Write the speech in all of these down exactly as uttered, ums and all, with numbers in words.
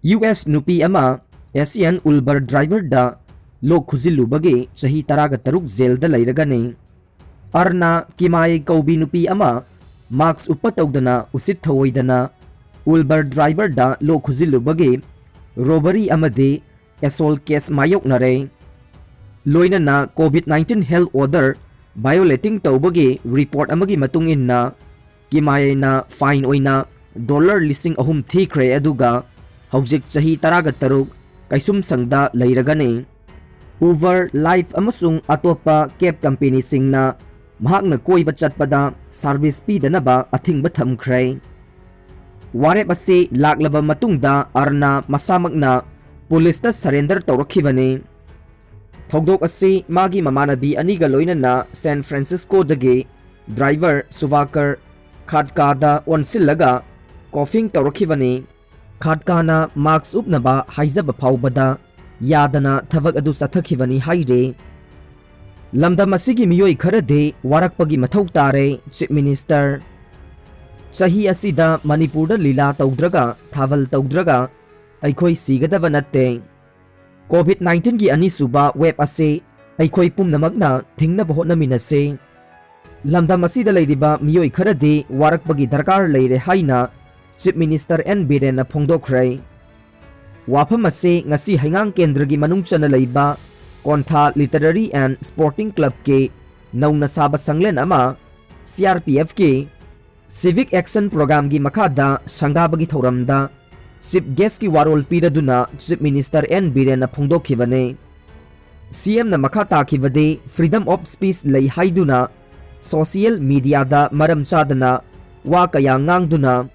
U S ꯅꯨꯄꯤ ꯑꯃ Asian ꯎꯜꯕꯔ ꯗ꯭ꯔꯥꯏꯚꯔꯗ ꯂꯣꯛ ꯈꯨꯖꯤꯜꯂꯨꯕꯒꯤ ꯆꯍꯤ ꯇꯔꯥꯒ ꯇꯔꯨꯛ ꯖꯦꯜꯗ ꯂꯩꯔꯒꯅꯤ꯫ ꯑꯔꯅꯥ ꯀꯤꯃꯥꯏ ꯀꯧꯕꯤ ꯅꯨꯄꯤ ꯑꯃ ꯃꯥꯛꯁ ꯎꯞꯄ ꯇꯧꯗꯅ ꯎꯁꯤꯠ ꯊꯧꯑꯣꯏꯗꯅ ꯎꯜꯕꯔ ꯗ꯭ꯔꯥꯏꯚꯔꯗ ꯂꯣꯛ ꯈꯨꯖꯤꯜꯂꯨꯕꯒꯤ ꯔꯣꯕꯔꯤ ꯑꯃꯗꯤ ꯑꯦꯁꯣꯜ ꯀꯦꯁ ꯃꯥꯌꯣꯛꯅꯔꯦ꯫ ꯂꯣꯏꯅꯅ ꯀꯣꯚꯤꯗ ꯅꯥꯏꯟꯇꯤꯟ ꯍꯦꯜꯊ ꯑꯣꯔꯗꯔ ꯚꯥꯏꯑꯣꯂꯦꯇꯤꯡ ꯇꯧꯕꯒꯤ ꯔꯤꯄꯣꯔꯠ ꯑꯃꯒꯤ ꯃꯇꯨꯡ ꯏꯟꯅ ꯀꯤꯃꯥꯏꯅ ꯐꯥꯏꯟ ꯑꯣꯏꯅ ꯗꯣꯂꯔ ꯂꯤꯁꯤꯡ ꯑꯍꯨꯝ ꯊꯤꯈ꯭ꯔꯦ, ꯑꯗꯨꯒ ꯍꯧꯖꯤꯛ ꯆꯍꯤ ꯇꯔꯥꯒ ꯇꯔꯨꯛ ꯀꯩꯁꯨꯝꯁꯪꯗ ꯂꯩꯔꯒꯅꯤ꯫ ꯎꯕꯔ, ꯂꯥꯏꯐ ꯑꯃꯁꯨꯡ ꯑꯇꯣꯞꯄ ꯀꯦꯕ ꯀꯝꯄꯦꯅꯤꯁꯤꯡꯅ ꯃꯍꯥꯛꯅ ꯀꯣꯏꯕ ꯆꯠꯄꯗ ꯁꯥꯔꯚꯤꯁ ꯄꯤꯗꯅꯕ ꯑꯊꯤꯡꯕ ꯊꯝꯈ꯭ꯔꯦ꯫ ꯋꯥꯔꯦꯞ ꯑꯁꯤ ꯂꯥꯛꯂꯕ ꯃꯇꯨꯡꯗ ꯑꯔꯅꯥ ꯃꯁꯥꯃꯛꯅ ꯄꯨꯂꯤꯁꯇ ꯁꯔꯦꯟꯗꯔ ꯇꯧꯔꯛꯈꯤꯕꯅꯤ꯫ ꯊꯧꯗꯣꯛ ꯑꯁꯤ ꯃꯥꯒꯤ ꯃꯃꯥꯟꯅꯕꯤ ꯑꯅꯤꯒ ꯂꯣꯏꯅꯅ ꯁꯦꯟ ꯐ꯭ꯔꯥꯟꯁꯤꯁꯀꯣꯗꯒꯤ ꯗ꯭ꯔꯥꯏꯚꯔ ꯁꯨꯚꯥꯀꯔ ꯈꯥꯠꯀꯥꯗ ꯑꯣꯟꯁꯤꯜꯂꯒ ꯀꯣꯐꯤꯡ ꯇꯧꯔꯛꯈꯤꯕꯅꯤ꯫ ꯈꯥꯠꯀꯥꯅ ꯃꯥꯛꯁ ꯎꯞꯅꯕ ꯍꯥꯏꯖꯕ ꯐꯥꯎꯕꯗ ꯌꯥꯗꯅ ꯊꯕꯛ ꯑꯗꯨ ꯆꯠꯊꯈꯤꯕꯅꯤ ꯍꯥꯏꯔꯤ꯫ ꯂꯝꯗꯝ ꯑꯁꯤꯒꯤ ꯃꯤꯑꯣꯏ ꯈꯔꯗꯤ ꯋꯥꯔꯛꯄꯒꯤ ꯃꯊꯧ ꯇꯥꯔꯦ, ꯆꯤꯐ ꯃꯤꯅꯤꯁꯇꯔ꯫ ꯆꯍꯤ ꯑꯁꯤꯗ ꯃꯅꯤꯄꯨꯔꯗ ꯂꯤꯂꯥ ꯇꯧꯗ꯭ꯔꯒ, ꯊꯥꯕꯜ ꯇꯧꯗ꯭ꯔꯒ ꯑꯩꯈꯣꯏ ꯁꯤꯒꯗꯕ ꯅꯠꯇꯦ꯫ ꯀꯣꯚꯤꯗ ꯅꯥꯏꯟꯇꯤꯟꯒꯤ ꯑꯅꯤꯁꯨꯕ ꯋꯦꯕ ꯑꯁꯤ ꯑꯩꯈꯣꯏ ꯄꯨꯝꯅꯃꯛꯅ ꯊꯤꯡꯅꯕ ꯍꯣꯠꯅꯃꯤꯟꯅꯁꯤ꯫ ꯂꯝꯗꯝ ꯑꯁꯤꯗ ꯂꯩꯔꯤꯕ ꯃꯤꯑꯣꯏ ꯈꯔꯗꯤ ꯋꯥꯔꯛꯄꯒꯤ ꯗꯔꯀꯥꯔ ꯂꯩꯔꯦ ꯍꯥꯏꯅ ꯆꯤꯐ ꯃꯤꯅꯤꯁꯇꯔ ꯑꯦꯟ ꯕꯤꯔꯦꯟꯅ ꯐꯣꯡꯗꯣꯛꯈ꯭ꯔꯦ꯫ ꯋꯥꯐꯝ ꯑꯁꯤ ꯉꯁꯤ ꯍꯩꯉꯥꯡ ꯀꯦꯟꯗ꯭ꯔꯒꯤ ꯃꯅꯨꯡ ꯆꯟꯅ ꯂꯩꯕ ꯀꯣꯟꯊꯥ ꯂꯤꯇꯔꯔꯤ ꯑꯦꯟ ꯁ꯭ꯄꯣꯔꯇꯤꯡ ꯀ꯭ꯂꯕꯀꯤ ꯅꯧꯅ ꯁꯥꯕ ꯁꯪꯂꯦꯟ ꯑꯃ, ꯁꯤ ꯑꯥꯔ ꯄꯤ ꯑꯦꯐꯀꯤ ꯁꯤꯚꯤꯛ ꯑꯦꯛꯁꯟ ꯄ꯭ꯔꯣꯒ꯭ꯔꯥꯝꯒꯤ ꯃꯈꯥꯗ ꯁꯪꯒꯥꯕꯒꯤ ꯊꯧꯔꯝꯗ ꯆꯤꯐ ꯒꯦꯁꯀꯤ ꯋꯥꯔꯣꯜ ꯄꯤꯔꯗꯨꯅ ꯆꯤꯐ ꯃꯤꯅꯤꯁꯇꯔ ꯑꯦꯟ ꯕꯤꯔꯦꯟꯅ ꯐꯣꯡꯗꯣꯛꯈꯤꯕꯅꯤ꯫ ꯁꯤ ꯑꯦꯝꯅ ꯃꯈꯥ ꯇꯥꯈꯤꯕꯗꯤ, ꯐ꯭ꯔꯤꯗꯝ ꯑꯣꯐ ꯁ꯭ꯄꯤꯆ ꯂꯩ ꯍꯥꯏꯗꯨꯅ ꯁꯣꯁꯤꯌꯦꯜ ꯃꯤꯗꯤꯌꯥꯗ ꯃꯔꯝ ꯆꯥꯗꯅ ꯋꯥ ꯀꯌꯥ ꯉꯥꯡꯗꯨꯅ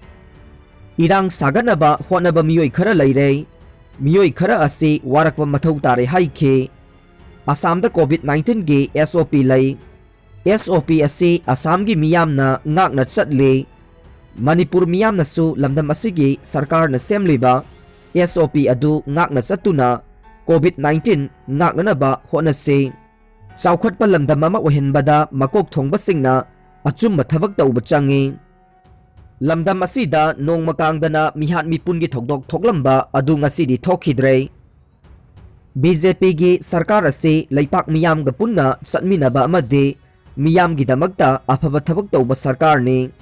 ꯏꯔꯥꯡ ꯁꯥꯒꯠꯅꯕ ꯍꯣꯠꯅꯕ ꯃꯤꯑꯣꯏ ꯈꯔ ꯂꯩꯔꯦ꯫ ꯃꯤꯑꯣꯏ ꯈꯔ ꯑꯁꯤ ꯋꯥꯔꯛꯄ ꯃꯊꯧ ꯇꯥꯔꯦ ꯍꯥꯏꯈꯤ꯫ ꯑꯁꯥꯝꯗ ꯀꯣꯚꯤꯗ ꯅꯥꯏꯟꯇꯤꯟꯒꯤ ꯑꯦꯁ ꯑꯣ ꯄꯤ ꯂꯩ꯫ ꯑꯦꯁ ꯑꯣ ꯄꯤ ꯑꯁꯤ ꯑꯁꯥꯝꯒꯤ ꯃꯤꯌꯥꯝꯅ ꯉꯥꯛꯅ ꯆꯠꯂꯤ꯫ ꯃꯅꯤꯄꯨꯔ ꯃꯤꯌꯥꯝꯅꯁꯨ ꯂꯝꯗꯝ ꯑꯁꯤꯒꯤ ꯁꯔꯀꯥꯔꯅ ꯁꯦꯝꯂꯤꯕ ꯑꯦꯁ ꯑꯣ ꯄꯤ ꯑꯗꯨ ꯉꯥꯛꯅ ꯆꯠꯇꯨꯅ ꯀꯣꯚꯤꯗ ꯅꯥꯏꯟꯇꯤꯟ ꯉꯥꯛꯅꯅꯕ ꯍꯣꯠꯅꯁꯤ꯫ ꯆꯥꯎꯈꯠꯄ ꯂꯝꯗꯝ ꯑꯃ ꯑꯣꯏꯍꯟꯕꯗ ꯃꯀꯣꯛ ꯊꯣꯡꯕꯁꯤꯡꯅ ꯑꯆꯨꯝꯕ ꯊꯕꯛ ꯇꯧꯕ ꯆꯪꯏ꯫ ꯂꯝꯗꯝ ꯑꯁꯤꯗ ꯅꯣꯡꯃ ꯀꯥꯡꯗꯅ ꯃꯤꯍꯥꯠ ꯃꯤꯄꯨꯟꯒꯤ ꯊꯧꯗꯣꯛ ꯊꯣꯛꯂꯝꯕ ꯑꯗꯨ ꯉꯁꯤꯗꯤ ꯊꯣꯛꯈꯤꯗ꯭ꯔꯦ꯫ ꯕꯤ ꯖꯦ ꯄꯤꯒꯤ ꯁꯔꯀꯥꯔ ꯑꯁꯤ ꯂꯩꯄꯥꯛ ꯃꯤꯌꯥꯝꯒ ꯄꯨꯟꯅ ꯆꯠꯃꯤꯟꯅꯕ ꯑꯃꯗꯤ ꯃꯤꯌꯥꯝꯒꯤꯗꯃꯛꯇ ꯑꯐꯕ ꯊꯕꯛ ꯇꯧꯕ ꯁꯔꯀꯥꯔꯅꯤ꯫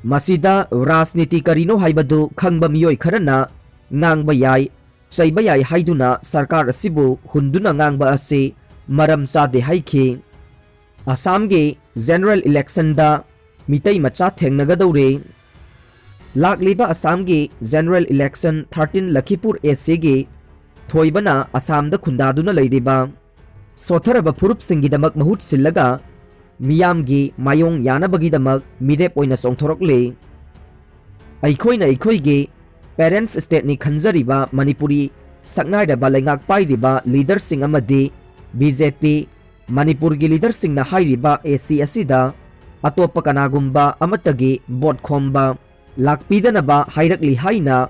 ꯃꯁꯤꯗ ꯔꯥꯖꯅꯤꯇꯤ ꯀꯔꯤꯅꯣ ꯍꯥꯏꯕꯗꯨ ꯈꯪꯕ ꯃꯤꯑꯣꯏ ꯈꯔꯅ ꯉꯥꯡꯕ ꯌꯥꯏ, ꯆꯩꯕ ꯌꯥꯏ ꯍꯥꯏꯗꯨꯅ ꯁꯔꯀꯥꯔ ꯑꯁꯤꯕꯨ ꯍꯨꯟꯗꯨꯅ ꯉꯥꯡꯕ ꯑꯁꯤ ꯃꯔꯝ ꯆꯥꯗꯦ ꯍꯥꯏꯈꯤ꯫ ꯑꯁꯥꯝꯒꯤ ꯖꯦꯅꯔꯦꯜ ꯏꯂꯦꯛꯁꯟꯗ ꯃꯤꯇꯩ ꯃꯆꯥ ꯊꯦꯡꯅꯒꯗꯧꯔꯦ꯫ ꯂꯥꯛꯂꯤꯕ ꯑꯁꯥꯝꯒꯤ ꯖꯦꯅꯔꯦꯜ ꯏꯂꯦꯛꯁꯟ ꯊꯥꯔꯇꯤꯟ ꯂꯈꯤꯄꯨꯔ ꯑꯦ ꯁꯤꯒꯤ ꯊꯣꯏꯕꯅ ꯑꯁꯥꯝꯗ ꯈꯨꯟꯗꯥꯗꯨꯅ ꯂꯩꯔꯤꯕ ꯁꯣꯠꯊꯔꯕ ꯐꯨꯔꯨꯞꯁꯤꯡꯒꯤꯗꯃꯛ ꯃꯍꯨꯠ ꯁꯤꯜꯂꯒ ꯃꯤꯌꯥꯝꯒꯤ ꯃꯥꯌꯣꯡ ꯌꯥꯅꯕꯒꯤꯗꯃꯛ ꯃꯤꯔꯦꯞ ꯑꯣꯏꯅ ꯆꯣꯡꯊꯣꯔꯛꯂꯤ꯫ ꯑꯩꯈꯣꯏꯅ ꯑꯩꯈꯣꯏꯒꯤ ꯄꯦꯔꯦꯟꯁ ꯁ꯭ꯇꯦꯠꯅꯤ ꯈꯟꯖꯔꯤꯕ ꯃꯅꯤꯄꯨꯔꯤ ꯁꯛꯅꯥꯏꯔꯕ ꯂꯩꯉꯥꯛ ꯄꯥꯏꯔꯤꯕ ꯂꯤꯗꯔꯁꯤꯡ ꯑꯃꯗꯤ ꯕꯤ ꯖꯦ ꯄꯤ ꯃꯅꯤꯄꯨꯔꯒꯤ ꯂꯤꯗꯔꯁꯤꯡꯅ ꯍꯥꯏꯔꯤꯕ ꯑꯦ ꯁꯤ ꯑꯁꯤꯗ ꯑꯇꯣꯞꯄ ꯀꯅꯥꯒꯨꯝꯕ ꯑꯃꯠꯇꯒꯤ ꯚꯣꯠ ꯈꯣꯝꯕ ꯂꯥꯛꯄꯤꯗꯅꯕ ꯍꯥꯏꯔꯛꯂꯤ ꯍꯥꯏꯅ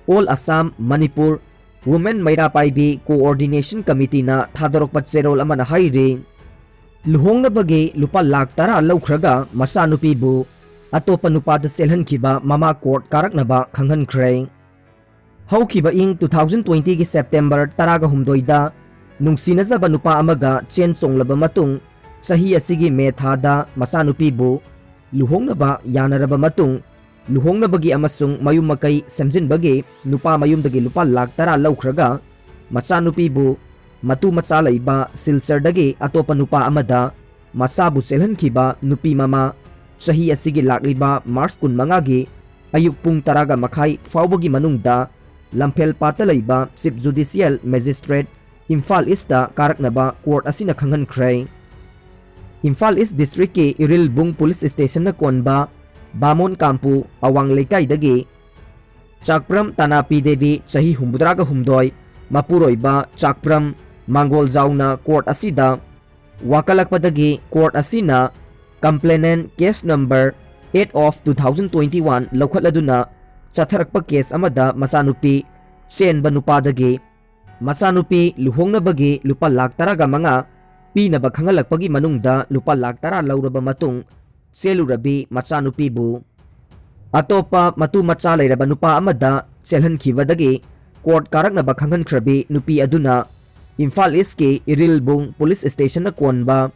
all Assam Manipur women Meira Paibi coordination ꯀꯃꯤꯇꯤꯅ ꯊꯥꯗꯣꯔꯛꯄ ꯆꯦꯔꯣꯜ ꯑꯃꯅ ꯍꯥꯏꯔꯤ꯫ ꯂꯨꯍꯣꯡꯅꯕꯒꯤ ꯂꯨꯄꯥ ꯂꯥꯈ ꯇꯔꯥ ꯂꯧꯈ꯭ꯔꯒ ꯃꯆꯥꯅꯨꯄꯤꯕꯨ ꯑꯇꯣꯞꯄ ꯅꯨꯄꯥꯗ ꯆꯦꯜꯍꯟꯈꯤꯕ ꯃꯃꯥ ꯀꯣꯔꯠ ꯀꯥꯔꯛꯅꯕ ꯈꯪꯍꯟꯈ꯭ꯔꯦ꯫ ꯍꯧꯈꯤꯕ ꯏꯪ ꯇꯨ ꯊꯥꯎꯖꯟ ꯇ꯭ꯋꯦꯟꯇꯤꯒꯤ ꯁꯦꯞꯇꯦꯝꯕꯔ ꯇꯔꯥꯒ ꯍꯨꯝꯗꯣꯏꯗ ꯅꯨꯡꯁꯤꯅꯖꯕ ꯅꯨꯄꯥ ꯑꯃꯒ ꯆꯦꯟ ꯆꯣꯡꯂꯕ ꯃꯇꯨꯡ, ꯆꯍꯤ ꯑꯁꯤꯒꯤ ꯃꯦ ꯊꯥꯗ ꯃꯆꯥꯅꯨꯄꯤꯕꯨ ꯂꯨꯍꯣꯡꯅꯕ ꯌꯥꯅꯔꯕ ꯃꯇꯨꯡ, ꯂꯨꯍꯣꯡꯅꯕꯒꯤ ꯑꯃꯁꯨꯡ ꯃꯌꯨꯝ ꯃꯀꯩ ꯁꯦꯝꯖꯤꯟꯕꯒꯤ ꯅꯨꯄꯥ ꯃꯌꯨꯝꯗꯒꯤ ꯂꯨꯄꯥ ꯂꯥꯈ ꯇꯔꯥ ꯂꯧꯈ꯭ꯔꯒ, ꯃꯆꯥꯅꯨꯄꯤꯕꯨ ꯃꯇꯨ ꯃꯆꯥ ꯂꯩꯕ ꯁꯤꯜꯆꯔꯗꯒꯤ ꯑꯇꯣꯞꯄ ꯅꯨꯄꯥ ꯑꯃꯗ ꯃꯆꯥꯕꯨ ꯆꯦꯜꯍꯟꯈꯤꯕ ꯅꯨꯄꯤ ꯃꯃꯥ, ꯆꯍꯤ ꯑꯁꯤꯒꯤ ꯂꯥꯛꯂꯤꯕ ꯃꯥꯔꯆ ꯀꯨꯟꯃꯉꯥꯒꯤ ꯑꯌꯨꯛ ꯄꯨꯡ ꯇꯔꯥꯒ ꯃꯈꯥꯏ ꯐꯥꯎꯕꯒꯤ ꯃꯅꯨꯡꯗ ꯂꯝꯐꯦꯜꯄꯥꯠꯇ ꯂꯩꯕ chief judicial magistrate Imphal east ꯀꯥꯔꯛꯅꯕ ꯀꯣꯔꯠ ꯑꯁꯤꯅ ꯈꯪꯍꯟꯈ꯭ꯔꯦ꯫ ꯏꯝꯐꯥꯜ ꯏꯁ ꯗꯤꯁꯇ꯭ꯔꯤꯛꯀꯤ ꯏꯔꯤꯜꯕꯨꯡ ꯄꯨꯂꯤꯁ ꯁ꯭ꯇꯦꯁꯟꯅ ꯀꯣꯟꯕ ꯕꯥꯃꯣꯟ ꯀꯥꯝꯄꯨ ꯑꯋꯥꯡ ꯂꯩꯀꯥꯏꯗꯒꯤ ꯆꯥꯛꯄ꯭ꯔꯝ ꯇꯥꯅꯥꯄꯤ ꯗꯦꯕꯤ, ꯆꯍꯤ ꯍꯨꯝꯐꯨꯇꯔꯥꯒ ꯍꯨꯝꯗꯣꯏ, ꯃꯄꯨꯔꯣꯏꯕ ꯆꯥꯛꯄ꯭ꯔꯝ ꯃꯥꯡꯒꯣꯜꯖꯥꯎꯅ ꯀꯣꯔꯠ ꯑꯁꯤꯗ ꯋꯥꯀꯠꯂꯛꯄꯗꯒꯤ ꯀꯣꯔꯠ ꯑꯁꯤꯅ complainant case number eight of two thousand twenty one ꯂꯧꯈꯠꯂꯗꯨꯅ ꯆꯠꯊꯔꯛꯄ ꯀꯦꯁ ꯑꯃꯗ ꯃꯆꯥꯅꯨꯄꯤ ꯆꯦꯟꯕ ꯅꯨꯄꯥꯗꯒꯤ ꯃꯆꯥꯅꯨꯄꯤ ꯂꯨꯍꯣꯡꯅꯕꯒꯤ ꯂꯨꯄꯥ ꯂꯥꯈ ꯇꯔꯥꯒ ꯃꯉꯥ ꯄꯤꯅꯕ ꯈꯪꯍꯜꯂꯛꯄꯒꯤ ꯃꯅꯨꯡꯗ ꯂꯨꯄꯥ ꯂꯥꯈ ꯇꯔꯥ ꯂꯧꯔꯕ ꯃꯇꯨꯡ ꯆꯦꯜꯂꯨꯔꯕꯤ ꯃꯆꯥꯅꯨꯄꯤꯕꯨ ꯑꯇꯣꯞꯄ ꯃꯇꯨ ꯃꯆꯥ ꯂꯩꯔꯕ ꯅꯨꯄꯥ ꯑꯃꯗ ꯆꯦꯜꯍꯟꯈꯤꯕꯗꯒꯤ ꯀꯣꯔꯠ ꯀꯥꯔꯛꯅꯕ ꯈꯪꯍꯟꯈ꯭ꯔꯕꯤ ꯅꯨꯄꯤ ꯑꯗꯨꯅ ꯏꯝꯐꯥꯜ ꯏꯁꯀꯤ ꯏꯔꯤꯜꯕꯨꯡ ꯄꯨꯂꯤꯁ ꯁ꯭ꯇꯦꯁꯟꯅ ꯀꯣꯟꯕ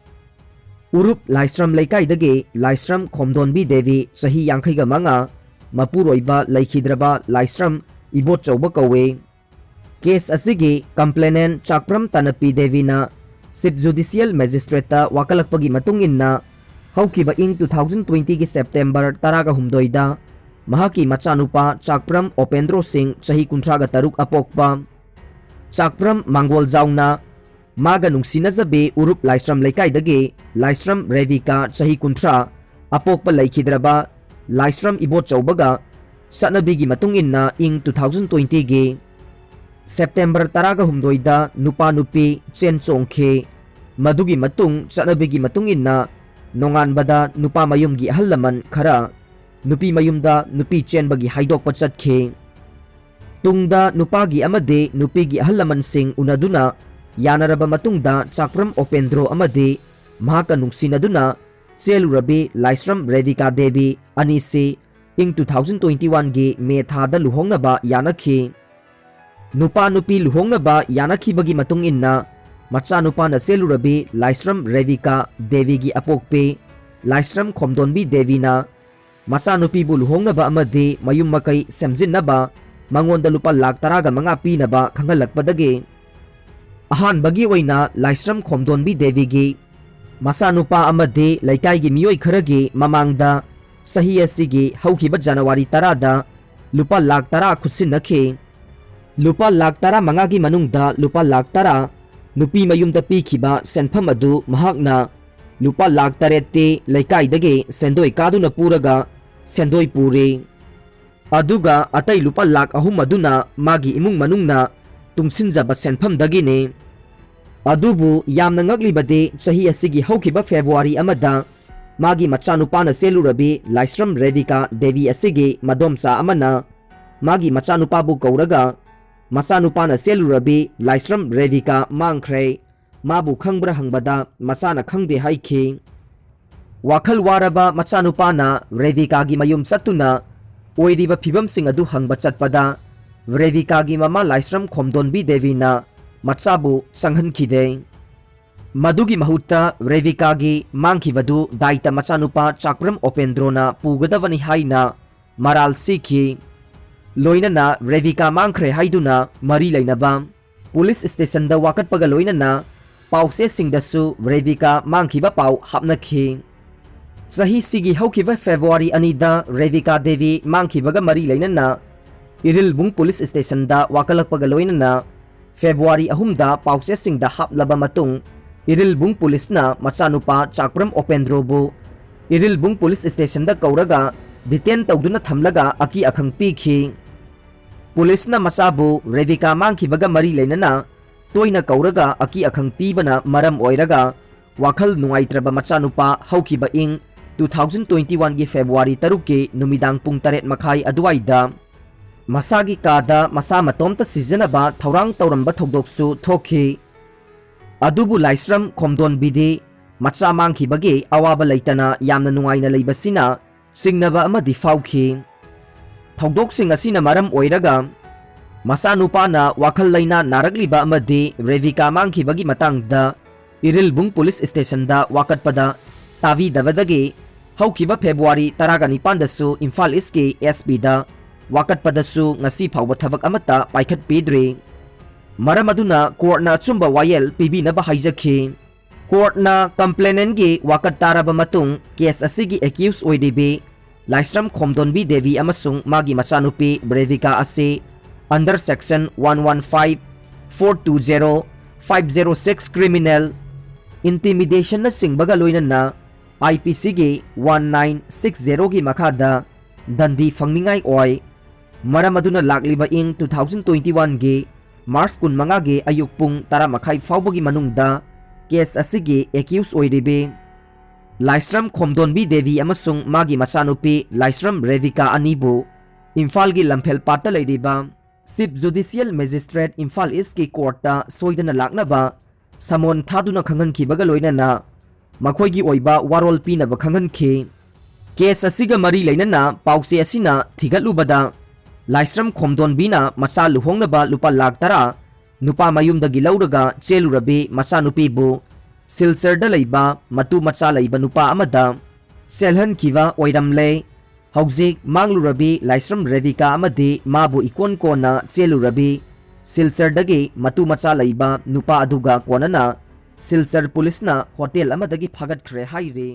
ꯎꯔꯨꯞ ꯂꯥꯏꯁ꯭ꯔꯝ ꯂꯩꯀꯥꯏꯗꯒꯤ ꯂꯥꯏꯁ꯭ꯔꯝ ꯈꯣꯝꯗꯣꯟꯕꯤ ꯗꯦꯕꯤ, ꯆꯍꯤ ꯌꯥꯡꯈꯩꯒ ꯃꯉꯥ, ꯃꯄꯨꯔꯣꯏꯕ ꯂꯩꯈꯤꯗ꯭ꯔꯕ ꯂꯥꯏꯁ꯭ꯔꯝ ꯏꯕꯣꯠꯆꯧꯕ ꯀꯧꯏ꯫ ꯀꯦꯁ ꯑꯁꯤꯒꯤ ꯀꯝꯄ꯭ꯂꯦꯅꯦꯟ ꯆꯥꯛꯄ꯭ꯔꯝ ꯇꯥꯅꯄꯤ ꯗꯦꯕꯤꯅ ꯆꯤꯐ ꯖꯨꯗꯤꯁꯤꯌꯦꯜ ꯃꯦꯖꯤꯁꯇ꯭ꯔꯦꯠꯇ ꯋꯥꯀꯠꯂꯛꯄꯒꯤ ꯃꯇꯨꯡ ꯏꯟꯅ, ꯍꯧꯈꯤꯕ ꯏꯪ two thousand twenty ꯒꯤ ꯁꯦꯞꯇꯦꯝꯕꯔ ꯇꯔꯥꯒ ꯍꯨꯝꯗꯣꯏꯗ ꯃꯍꯥꯛꯀꯤ ꯃꯆꯥꯅꯨꯄꯥ ꯆꯥꯛꯄ꯭ꯔꯝ ꯑꯣꯄꯦꯟꯗ꯭ꯔꯣ ꯁꯤꯡ, ꯆꯍꯤ ꯀꯨꯟꯊ꯭ꯔꯥꯒ ꯇꯔꯨꯛ ꯑꯄꯣꯛꯄ, ꯆꯥꯛꯄ꯭ꯔꯝ ꯃꯥꯡꯒꯣꯜꯖꯥꯎꯅ ꯃꯥꯒ ꯅꯨꯡꯁꯤꯅꯖꯕꯤ ꯎꯔꯨꯞ ꯂꯥꯏꯁ꯭ꯔꯝ ꯂꯩꯀꯥꯏꯗꯒꯤ ꯂꯥꯏꯁ꯭ꯔꯝ ꯔꯦꯕꯤꯀꯥ, ꯆꯍꯤ ꯀꯨꯟꯊ꯭ꯔꯥ, ꯑꯄꯣꯛꯄ ꯂꯩꯈꯤꯗ꯭ꯔꯕ ꯂꯥꯏꯁ꯭ꯔꯝ ꯏꯕꯣꯠꯆꯧꯕꯒ ꯆꯠꯅꯕꯤꯒꯤ ꯃꯇꯨꯡ ꯏꯟꯅ ꯏꯪ two thousand twenty ꯒꯤ ꯁꯦꯞꯇꯦꯝꯕꯔ ꯇꯔꯥꯒ ꯍꯨꯝꯗꯣꯏꯗ ꯅꯨꯄꯥ ꯅꯨꯄꯤ ꯆꯦꯟ ꯆꯣꯡꯈꯤ꯫ ꯃꯗꯨꯒꯤ ꯃꯇꯨꯡ ꯆꯠꯅꯕꯤꯒꯤ ꯃꯇꯨꯡ ꯏꯟꯅ ꯅꯣꯡꯉꯥꯟꯕꯗ ꯅꯨꯄꯥ ꯃꯌꯨꯝꯒꯤ ꯑꯍꯜ ꯂꯃꯟ ꯈꯔ ꯅꯨꯄꯤ ꯃꯌꯨꯝꯗ ꯅꯨꯄꯤ ꯆꯦꯟꯕꯒꯤ ꯍꯥꯏꯗꯣꯛꯄ ꯆꯠꯈꯤ꯫ ꯇꯨꯡꯗ ꯅꯨꯄꯥꯒꯤ ꯑꯃꯗꯤ ꯅꯨꯄꯤꯒꯤ ꯑꯍꯜ ꯂꯃꯟꯁꯤꯡ ꯎꯅꯗꯨꯅ ꯌꯥꯅꯔꯕ ꯃꯇꯨꯡꯗ ꯆꯥꯛꯄ꯭ꯔꯝ ꯑꯣꯄꯦꯟꯗ꯭ꯔꯣ ꯑꯃꯗꯤ ꯃꯍꯥꯛꯀ ꯅꯨꯡꯁꯤꯅꯗꯨꯅ ꯆꯦꯜꯂꯨꯔꯕꯤ ꯂꯥꯏꯁ꯭ꯔꯝ ꯔꯦꯕꯤꯀꯥ ꯗꯦꯕꯤ ꯑꯅꯤꯁꯤ ꯏꯪ two thousand twenty one ꯒꯤ ꯃꯦ ꯊꯥꯗ ꯂꯨꯍꯣꯡꯅꯕ ꯌꯥꯅꯈꯤ꯫ ꯅꯨꯄꯥ ꯅꯨꯄꯤ ꯂꯨꯍꯣꯡꯅꯕ ꯌꯥꯅꯈꯤꯕꯒꯤ ꯃꯇꯨꯡ ꯏꯟꯅ, ꯃꯆꯥꯅꯨꯄꯥꯅ ꯆꯦꯜꯂꯨꯔꯕꯤ ꯂꯥꯏꯁ꯭ꯔꯝ ꯔꯦꯕꯤꯀꯥ ꯗꯦꯕꯤꯒꯤ ꯑꯄꯣꯛꯄꯤ ꯂꯥꯏꯁ꯭ꯔꯝ ꯈꯣꯝꯗꯣꯟꯕꯤ ꯗꯦꯕꯤꯅ ꯃꯆꯥꯅꯨꯄꯤꯕꯨ ꯂꯨꯍꯣꯡꯅꯕ ꯑꯃꯗꯤ ꯃꯌꯨꯝ ꯃꯀꯩ ꯁꯦꯝꯖꯤꯟꯅꯕ ꯃꯉꯣꯟꯗ ꯂꯨꯄꯥ ꯂꯥꯈ ꯇꯔꯥꯒ ꯃꯉꯥ ꯄꯤꯅꯕ ꯈꯪꯍꯜꯂꯛꯄꯗꯒꯤ, ꯑꯍꯥꯟꯕꯒꯤ ꯑꯣꯏꯅ ꯂꯥꯏꯁ꯭ꯔꯝ ꯈꯣꯝꯗꯣꯟꯕꯤ ꯗꯦꯕꯤꯒꯤ ꯃꯆꯥꯅꯨꯄꯥ ꯑꯃꯗꯤ ꯂꯩꯀꯥꯏꯒꯤ ꯃꯤꯑꯣꯏ ꯈꯔꯒꯤ ꯃꯃꯥꯡꯗ ꯆꯍꯤ ꯑꯁꯤꯒꯤ ꯍꯧꯈꯤꯕ ꯖꯅꯋꯥꯔꯤ ꯇꯔꯥꯗ ꯂꯨꯄꯥ ꯂꯥꯈ ꯇꯔꯥ ꯈꯨꯠꯁꯤꯟꯅꯈꯤ꯫ ꯂꯨꯄꯥ ꯂꯥꯈ ꯇꯔꯥꯃꯉꯥꯒꯤ ꯃꯅꯨꯡꯗ ꯂꯨꯄꯥ ꯂꯥꯈ ꯇꯔꯥ ꯅꯨꯄꯤ ꯃꯌꯨꯝꯗ ꯄꯤꯈꯤꯕ ꯁꯦꯟꯐꯝ ꯑꯗꯨ ꯃꯍꯥꯛꯅ ꯂꯨꯄꯥ ꯂꯥꯈ ꯇꯔꯦꯠꯇꯤ ꯂꯩꯀꯥꯏꯗꯒꯤ ꯁꯦꯟꯗꯣꯏ ꯀꯥꯗꯨꯅ ꯄꯨꯔꯒ ꯁꯦꯟꯗꯣꯏ ꯄꯨꯔꯤ꯫ ꯑꯗꯨꯒ ꯑꯇꯩ ꯂꯨꯄꯥ ꯂꯥꯈ ꯑꯍꯨꯝ ꯑꯗꯨꯅ ꯃꯥꯒꯤ ꯏꯃꯨꯡ ꯃꯅꯨꯡꯅ ꯇꯨꯡꯁꯤꯟꯖꯕ ꯁꯦꯟꯐꯝꯗꯒꯤꯅꯤ꯫ ꯑꯗꯨꯕꯨ ꯌꯥꯝꯅ ꯉꯛꯂꯤꯕꯗꯤ, ꯆꯍꯤ ꯑꯁꯤꯒꯤ ꯍꯧꯈꯤꯕ ꯐꯦꯕ꯭ꯔꯨꯋꯥꯔꯤ ꯑꯃꯗ ꯃꯥꯒꯤ ꯃꯆꯥꯅꯨꯄꯥꯅ ꯆꯦꯜꯂꯨꯔꯕꯤ ꯂꯥꯏꯁ꯭ꯔꯝ ꯔꯦꯕꯤꯀꯥ ꯗꯦꯕꯤ ꯑꯁꯤꯒꯤ ꯃꯗꯣꯝꯆꯥ ꯑꯃꯅ ꯃꯥꯒꯤ ꯃꯆꯥꯅꯨꯄꯥꯕꯨ ꯀꯧꯔꯒ, "ꯃꯆꯥꯅꯨꯄꯥꯅ ꯆꯦꯜꯂꯨꯔꯕꯤ ꯂꯥꯏꯁ꯭ꯔꯝ ꯔꯦꯕꯤꯀꯥ ꯃꯥꯡꯈ꯭ꯔꯦ, ꯃꯥꯕꯨ ꯈꯪꯕ꯭ꯔꯥ?" ꯍꯪꯕꯗ, ꯃꯆꯥꯅ ꯈꯪꯗꯦ ꯍꯥꯏꯈꯤ꯫ ꯋꯥꯈꯜ ꯋꯥꯔꯕ ꯃꯆꯥꯅꯨꯄꯥꯅ ꯔꯦꯕꯤꯀꯥꯒꯤ ꯃꯌꯨꯝ ꯆꯠꯇꯨꯅ ꯑꯣꯏꯔꯤꯕ ꯐꯤꯕꯝꯁꯤꯡ ꯑꯗꯨ ꯍꯪꯕ ꯆꯠꯄꯗ, ꯔꯦꯕꯤꯀꯥꯒꯤ ꯃꯃꯥ ꯂꯥꯏꯁ꯭ꯔꯝ ꯈꯣꯝꯗꯣꯟꯕꯤ ꯗꯦꯕꯤꯅ ꯃꯆꯥꯕꯨ ꯆꯪꯍꯟꯈꯤꯗꯦ꯫ ꯃꯗꯨꯒꯤ ꯃꯍꯨꯠꯇ ꯔꯦꯕꯤꯀꯥꯒꯤ ꯃꯥꯡꯈꯤꯕꯗꯨ ꯗꯥꯏꯇ ꯃꯆꯥꯅꯨꯄꯥ ꯆꯥꯛꯄ꯭ꯔꯝ ꯑꯣꯄꯦꯟꯗ꯭ꯔꯣꯅ ꯄꯨꯒꯗꯕꯅꯤ ꯍꯥꯏꯅ ꯃꯔꯥꯜ ꯁꯤꯈꯤ꯫ ꯂꯣꯏꯅꯅ ꯔꯦꯕꯤꯀꯥ ꯃꯥꯡꯈ꯭ꯔꯦ ꯍꯥꯏꯗꯨꯅ ꯃꯔꯤ ꯂꯩꯅꯕ ꯄꯨꯂꯤꯁ ꯁ꯭ꯇꯦꯁꯟꯗ ꯋꯥꯀꯠꯄꯒ ꯂꯣꯏꯅꯅ ꯄꯥꯎꯆꯦꯁꯤꯡꯗꯁꯨ ꯔꯦꯕꯤꯀꯥ ꯃꯥꯡꯈꯤꯕ ꯄꯥꯎ ꯍꯥꯞꯅꯈꯤ꯫ ꯆꯍꯤꯁꯤꯒꯤ ꯍꯧꯈꯤꯕ ꯐꯦꯕ꯭ꯔꯨꯋꯥꯔꯤ ꯑꯅꯤꯗ ꯔꯦꯕꯤꯀꯥ ꯗꯦꯕꯤ ꯃꯥꯡꯈꯤꯕꯒ ꯃꯔꯤ ꯂꯩꯅꯅ ꯏꯔꯤꯜꯕꯨꯡ ꯄꯨꯂꯤꯁ ꯁ꯭ꯇꯦꯁꯟꯗ ꯋꯥꯀꯠꯂꯛꯄꯒ ꯂꯣꯏꯅꯅ ꯐꯦꯕ꯭ꯔꯨꯋꯥꯔꯤ ꯑꯍꯨꯝꯗ ꯄꯥꯎꯆꯦꯁꯤꯡꯗ ꯍꯥꯞꯂꯕ ꯃꯇꯨꯡ, ꯏꯔꯤꯜꯕꯨꯡ ꯄꯨꯂꯤꯁꯅ ꯃꯆꯥꯅꯨꯄꯥ ꯆꯥꯛꯄ꯭ꯔꯝ ꯑꯣꯄꯦꯟꯗ꯭ꯔꯣꯕꯨ ꯏꯔꯤꯜꯕꯨꯡ ꯄꯨꯂꯤꯁ ꯁ꯭ꯇꯦꯁꯟꯗ ꯀꯧꯔꯒ ꯗꯤꯇꯦꯟ ꯇꯧꯗꯨꯅ ꯊꯝꯂꯒ ꯑꯀꯤ ꯑꯈꯪ ꯄꯤꯈꯤ꯫ ꯄꯨꯂꯤꯁꯅ ꯃꯆꯥꯕꯨ ꯔꯦꯕꯤꯀꯥ ꯃꯥꯡꯈꯤꯕꯒ ꯃꯔꯤ ꯂꯩꯅꯅ ꯇꯣꯏꯅ ꯀꯧꯔꯒ ꯑꯀꯤ ꯑꯈꯪ ꯄꯤꯕꯅ ꯃꯔꯝ ꯑꯣꯏꯔꯒ ꯋꯥꯈꯜ ꯅꯨꯡꯉꯥꯏꯇ꯭ꯔꯕ ꯃꯆꯥꯅꯨꯄꯥ ꯍꯧꯈꯤꯕ ꯏꯪ two thousand twenty one ꯒꯤ ꯐꯦꯕ꯭ꯔꯨꯋꯥꯔꯤ ꯇꯔꯨꯛꯀꯤ ꯅꯨꯃꯤꯗꯥꯡ ꯄꯨꯡ ꯇꯔꯦꯠ ꯃꯈꯥꯏ ꯑꯗꯨꯋꯥꯏꯗ ꯃꯁꯥꯒꯤ ꯀꯥꯗ ꯃꯁꯥ ꯃꯇꯣꯝꯇ ꯁꯤꯖꯤꯟꯅꯕ ꯊꯧꯔꯥꯡ ꯇꯧꯔꯝꯕ ꯊꯧꯗꯣꯛꯁꯨ ꯊꯣꯛꯈꯤ꯫ ꯑꯗꯨꯕꯨ ꯂꯥꯏꯁ꯭ꯔꯝ ꯈꯣꯝꯗꯣꯟꯕꯤꯗꯤ ꯃꯆꯥ ꯃꯥꯡꯈꯤꯕꯒꯤ ꯑꯋꯥꯕ ꯂꯩꯇꯅ ꯌꯥꯝꯅ ꯅꯨꯡꯉꯥꯏꯅ ꯂꯩꯕꯁꯤꯅ ꯆꯤꯡꯅꯕ ꯑꯃꯗꯤ ꯐꯥꯎꯈꯤ꯫ ꯊꯧꯗꯣꯛꯁꯤꯡ ꯑꯁꯤꯅ ꯃꯔꯝ ꯑꯣꯏꯔꯒ ꯃꯆꯥꯅꯨꯄꯥꯅ ꯋꯥꯈꯜ ꯂꯩꯅꯥ ꯅꯥꯔꯛꯂꯤꯕ ꯑꯃꯗꯤ ꯔꯦꯕꯤꯀꯥ ꯃꯥꯡꯈꯤꯕꯒꯤ ꯃꯇꯥꯡꯗ ꯏꯔꯤꯜꯕꯨꯡ ꯄꯨꯂꯤꯁ ꯁ꯭ꯇꯦꯁꯟꯗ ꯋꯥꯀꯠꯄꯗ ꯇꯥꯕꯤꯗꯕꯗꯒꯤ ꯍꯧꯈꯤꯕ ꯐꯦꯕ꯭ꯔꯨꯋꯥꯔꯤ ꯇꯔꯥꯒ ꯅꯤꯄꯥꯟꯗꯁꯨ ꯏꯝꯐꯥꯜ ꯏꯁꯀꯤ ꯑꯦꯁ ꯄꯤꯗ ꯋꯥꯀꯠꯄꯗꯁꯨ ꯉꯁꯤ ꯐꯥꯎꯕ ꯊꯕꯛ ꯑꯃꯠꯇ ꯄꯥꯏꯈꯠꯄꯤꯗ꯭ꯔꯤ꯫ ꯃꯔꯝ ꯑꯗꯨꯅ ꯀꯣꯔꯠꯅ ꯑꯆꯨꯝꯕ ꯋꯥꯌꯦꯜ ꯄꯤꯕꯤꯅꯕ ꯍꯥꯏꯖꯈꯤ꯫ ꯀꯣꯔꯠꯅ ꯀꯝꯄ꯭ꯂꯦꯅꯦꯟꯒꯤ ꯋꯥꯀꯠ ꯇꯥꯔꯕ ꯃꯇꯨꯡ ꯀꯦꯁ ꯑꯁꯤꯒꯤ ꯑꯦꯀ꯭ꯌꯨꯁ ꯑꯣꯏꯔꯤꯕꯤ ꯂꯥꯏꯁ꯭ꯔꯝ ꯈꯣꯝꯗꯣꯟꯕꯤ ꯗꯦꯕꯤ ꯑꯃꯁꯨꯡ ꯃꯥꯒꯤ ꯃꯆꯥꯅꯨꯄꯤ ꯔꯦꯕꯤꯀꯥ ꯑꯁꯤ under section one one five, four two zero, five zero six criminal, intimidation ꯅꯆꯤꯡꯕꯒ ꯂꯣꯏꯅꯅ I P C ꯒꯤ one nine six zero ꯒꯤ ꯃꯈꯥꯗ ꯗꯟꯗꯤ ꯐꯪꯅꯤꯡꯉꯥꯏ ꯑꯣꯏ꯫ ꯃꯔꯝ ꯑꯗꯨꯅ ꯂꯥꯛꯂꯤꯕ ꯏꯪ two thousand twenty one ꯒꯤ ꯃꯥꯔꯆ ꯀꯨꯟꯃꯉꯥꯒꯤ ꯑꯌꯨꯛ ꯄꯨꯡ ꯇꯔꯥ ꯃꯈꯥꯏ ꯐꯥꯎꯕꯒꯤ ꯃꯅꯨꯡꯗ ꯀꯦꯁ ꯑꯁꯤꯒꯤ ꯑꯦꯀ꯭ꯌꯨꯁ ꯑꯣꯏꯔꯤꯕꯤ ꯂꯥꯏꯁ꯭ꯔꯝ ꯈꯣꯝꯗꯣꯟꯕꯤ ꯗꯦꯕꯤ ꯑꯃꯁꯨꯡ ꯃꯥꯒꯤ ꯃꯆꯥꯅꯨꯄꯤ ꯂꯥꯏꯁ꯭ꯔꯝ ꯔꯦꯕꯤꯀꯥ ꯑꯅꯤꯕꯨ ꯏꯝꯐꯥꯜꯒꯤ ꯂꯝꯐꯦꯜ ꯄꯥꯠꯇ ꯂꯩꯔꯤꯕ ꯆꯤꯐ ꯖꯨꯗꯤꯁꯤꯌꯦꯜ ꯃꯦꯖꯤꯁꯇ꯭ꯔꯦꯠ ꯏꯝꯐꯥꯜ ꯏꯁꯀꯤ ꯀꯣꯔꯠꯇ ꯁꯣꯏꯗꯅ ꯂꯥꯛꯅꯕ ꯁꯃꯣꯟ ꯊꯥꯗꯨꯅ ꯈꯪꯍꯟꯈꯤꯕꯒ ꯂꯣꯏꯅꯅ ꯃꯈꯣꯏꯒꯤ ꯑꯣꯏꯕ ꯋꯥꯔꯣꯜ ꯄꯤꯅꯕ ꯈꯪꯍꯟꯈꯤ꯫ ꯀꯦꯁ ꯑꯁꯤꯒ ꯃꯔꯤ ꯂꯩꯅꯅ ꯄꯥꯎꯆꯦ ꯑꯁꯤꯅ ꯊꯤꯒꯠꯂꯨꯕꯗ, ꯂꯥꯏꯁ꯭ꯔꯝ ꯈꯣꯝꯗꯣꯟꯕꯤꯅ ꯃꯆꯥ ꯂꯨꯍꯣꯡꯅꯕ ꯂꯨꯄꯥ ꯂꯥꯈ ꯇꯔꯥ ꯅꯨꯄꯥ ꯃꯌꯨꯝꯗꯒꯤ ꯂꯧꯔꯒ ꯆꯦꯜꯂꯨꯔꯕꯤ ꯃꯆꯥꯅꯨꯄꯤꯕꯨ ꯁꯤꯜꯆꯔꯗ ꯂꯩꯕ ꯃꯇꯨ ꯃꯆꯥ ꯂꯩꯕ ꯅꯨꯄꯥ ꯑꯃꯗ ꯆꯦꯜꯍꯟꯈꯤꯕ ꯑꯣꯏꯔꯝꯂꯦ꯫ ꯍꯧꯖꯤꯛ ꯃꯥꯡꯂꯨꯔꯕꯤ ꯂꯥꯏꯁ꯭ꯔꯝ ꯔꯦꯕꯤꯀꯥ ꯑꯃꯗꯤ ꯃꯥꯕꯨ ꯏꯀꯣꯟ ꯀꯣꯟꯅ ꯆꯦꯜꯂꯨꯔꯕꯤ ꯁꯤꯜꯆꯔꯗꯒꯤ ꯃꯇꯨ ꯃꯆꯥ ꯂꯩꯕ ꯅꯨꯄꯥ ꯑꯗꯨꯒ ꯀꯣꯟꯅꯅ ꯁꯤꯜꯆꯔ ꯄꯨꯂꯤꯁꯅ ꯍꯣꯇꯦꯜ ꯑꯃꯗꯒꯤ ꯐꯥꯒꯠꯈ꯭ꯔꯦ ꯍꯥꯏꯔꯤ꯫